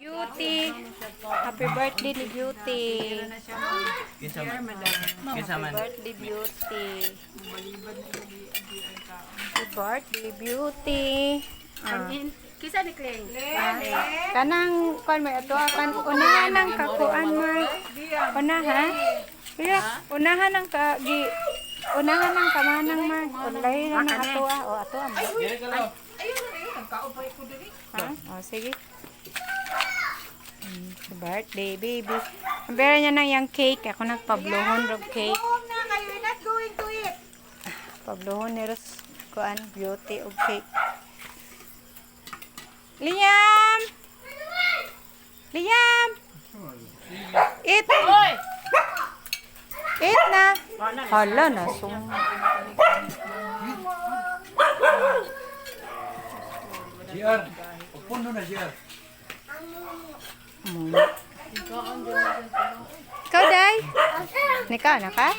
Beauty. Happy birthday ni Beauty. Kinsa man? Kinsa man? Birthday, Beauty. Happy birthday, Beauty. Ah. Kisa ni Kling. Kanang kuan may ato kan unahan ang kakuan may. Unaha. Kuya, unahan ang ka gi unahan ang kamanang ma. Ulay na ng ato ah. O ato ah. Dire ka lang. Ha? O sige. Birthday baby. Ang pera niya ng yang cake. Ako nagpablohon rog cake. Home na kayo, we're not going to eat. Pablohon ni Ros kuan beauty og cake. Liam! Liam! Eat! Eat na! Hala na, sung. GR. Puno na GR. Ikaw, Day? Nika, na ka?